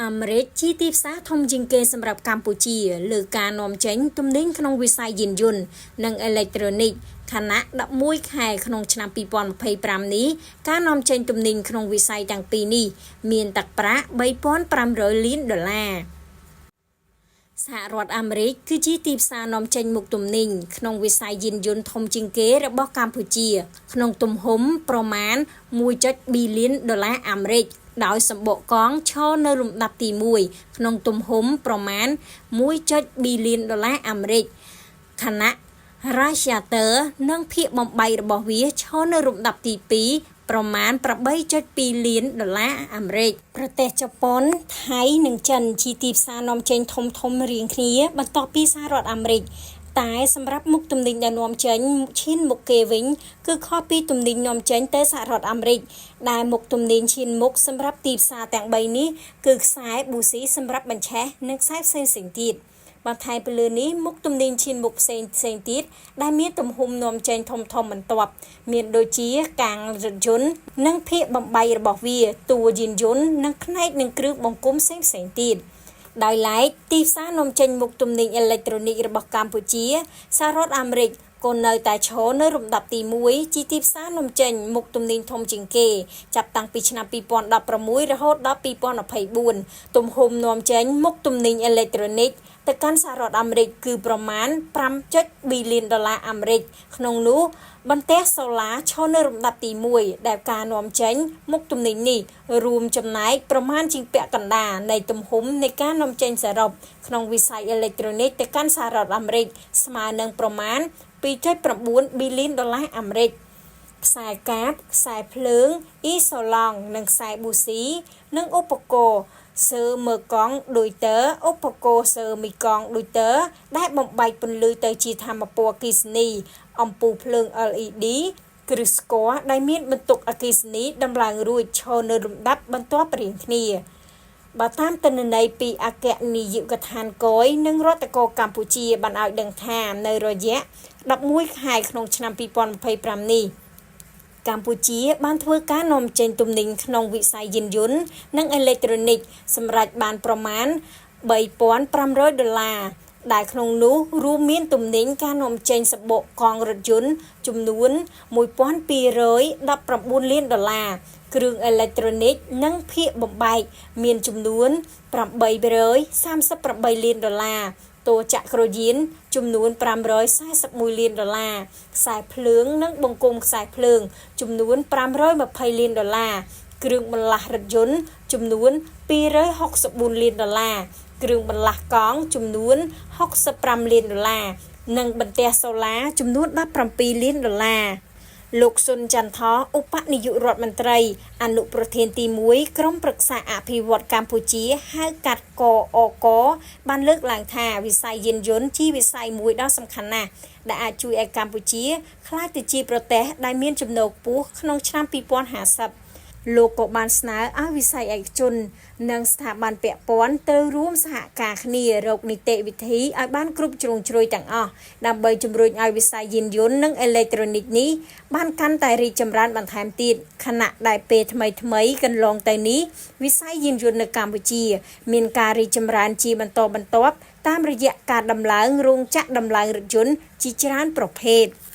អាមេរិកជាទីផ្សារធំជាងគេសម្រាប់កម្ពុជាលើការនាំចេញទំនិញក្នុងវិស័យយានយន្តនិងអេឡិចត្រូនិកខណៈ11ខែក្នុងឆ្នាំ2025នេះការនាំចេញទំនិញក្នុងវិស័យទាំងពីរនេះមានទឹកប្រាក់3500លានដុល្លារសហរដ្ឋអាមេរិកគឺជាទីផ្សារនាំចេញមុខទំនិញក្នុងវិស័យយានយន្តធំជាងគេរបស់កម្ពុជា ក្នុងទំហំប្រមាណ1.2លានដុល្លារអាមេរិកដោយសម្បកកង់ឈរនៅលំដាប់ទី1ក្នុងទំហំប្រមាណ1.2លានដុល្លារអាមេរិកខណៈ Radiator និងភាគបំបែករបស់វាឈរនៅលំដាប់ទី2ប្រមាណ8.2លានដុល្លារអាមេរិកប្រទេសជប៉ុនថៃនិងចិនជាទីផ្សារនាំចេញធំធំរៀងគ្នាបន្ទាប់ពីសហរដ្ឋអាមេរិកតែសម្រាប់មុខទំនិញដែលនាំចេញឈានមុខគេវិញគឺខុសពីទំនិញនាំចេញទៅសហរដ្ឋអាមេរិកដែលមុខទំនិញឈានមុខសម្រាប់ទីផ្សារទាំង3នេះគឺខ្សែប៊ូស៊ីសម្រាប់បញ្ឆេះនិងខ្សែផ្សេងៗទៀតបន្ថែមពីលើនេះមុខទំនិញឈានមុខផ្សេងផ្សេងទៀតដែលមានទំហំនាំចេញធំធំបន្ទាប់មានដូចជាកាំងរថយន្តនិងភាគបំបែករបស់វាតួយានយន្តនិងផ្នែកនិងគ្រឿងបង្គុំផ្សេងផ្សេងទៀតដោយឡែកទីផ្សារនាំចេញមុខទំនិញអេឡិចត្រូនិករបស់កម្ពុជាសហរដ្ឋអាមេរិកក៏នៅតែឈរនៅលំដាប់ទី1ជាទីផ្សារនាំចេញមុខទំនិញធំជាងគេចាប់តាំងពីឆ្នាំ2016រហូតដល់2024ទំហំនាំចេញមុខទំនិញអេឡិចត្រូនិកទៅកាន់សហរដ្ឋអាមេរិកគឺប្រមាណ5.2លានដុល្លារអាមេរិកក្នុងនោះបន្ទះសូឡាឈរនៅលំដាប់ទី1ដែលការនាំចេញមុខទំនិញនេះរួមចំណែកប្រមាណជាងពាក់កណ្ដាលនៃទំហំនៃការនាំចេញសរុបក្នុងវិស័យអេឡិចត្រូនិកទៅកាន់សហរដ្ឋអាមេរិកស្មើនឹងប្រមាណ2.9ប៊ីលានដុល្លារអាមេរិកខ្សែកាបខ្សែភ្លើងអ៊ីសូឡង់និងខ្សែប៊ូស៊ីនិងឧបករណ៍សឺមើកង់ឌុយទ័រឧបករណ៍សឺមីកង់ឌុយទ័រដែលបំបែកពន្លឺទៅជាធម្មពលអគ្គិសនីអំពូលភ្លើង LED គ្រឹះស្គាល់ដែលមានបន្ទុកអគ្គិសនីដំឡើងរួចឈរនៅលំដាប់បន្ទាប់រៀងគ្នាបើតាមទិន្នន័យពីអគ្គនាយកដ្ឋានកយនិងរដ្ឋកោកម្ពុជាបានឲ្យដឹងថានៅរយៈ11ខែក្នុងឆ្នាំ2025នេះកម្ពុជាបានធ្វើការនាំចេញទំនិញក្នុងវិស័យយានយន្តនិងអេឡិចត្រូនិកសម្រាប់បានប្រមាណ3500ដុល្លារដែលក្នុងនោះរួមមានទំនិញការនាំចេញសម្បកកង់រថយន្តចំនួន1219លានដុល្លារគ្រឿងអេឡិចត្រូនិកនិងភាគបំបែកមានចំនួន838លានដុល្លារតួចក្រយានចំនួន541លានដុល្លារខ្សែភ្លើងនិងបង្គំខ្សែភ្លើងចំនួន520លានដុល្លារគ្រឿងបន្លាស់រថយន្តចំនួន264លានដុល្លារគ្រឿងបន្លាស់កង់ចំនួន65លានដុល្លារនិងបន្ទះសូឡាចំនួន17លានដុល្លារលោកសុនចន្ទថឧបនាយករដ្ឋមន្ត្រីអនុប្រធានទី1ក្រុមប្រឹក្សាអភិវឌ្ឍកម្ពុជាហៅកាត់កអកបានលើកឡើងថាវិស័យយានយន្តជាវិស័យមួយដ៏សំខាន់ណាស់ដែលអាចជួយឲ្យកម្ពុជាក្លាយទៅជាប្រទេសដែលមានចំណូលខ្ពស់ក្នុងឆ្នាំ2050លោកក៏បានស្នើឲ្យវិស័យឯកជននិងស្ថាប័នពាក់ព័ន្ធត្រូវរួមសហការគ្នារកនីតិវិធីឲ្យបានគ្រប់ជ្រុងជ្រោយទាំងអស់ដើម្បីជំរុញឲ្យវិស័យយានយន្តនិងអេឡិចត្រូនិកនេះបានកាន់តែរីកចម្រើនបន្ថែមទៀតខណៈដែលពេលថ្មីៗកន្លងទៅនេះវិស័យយានយន្តនៅកម្ពុជាមានការរីកចម្រើនជាបន្តបន្ទាប់តាមរយៈការដំឡើងរោងចក្រដំឡើងរថយន្តជាច្រើនប្រភេទ។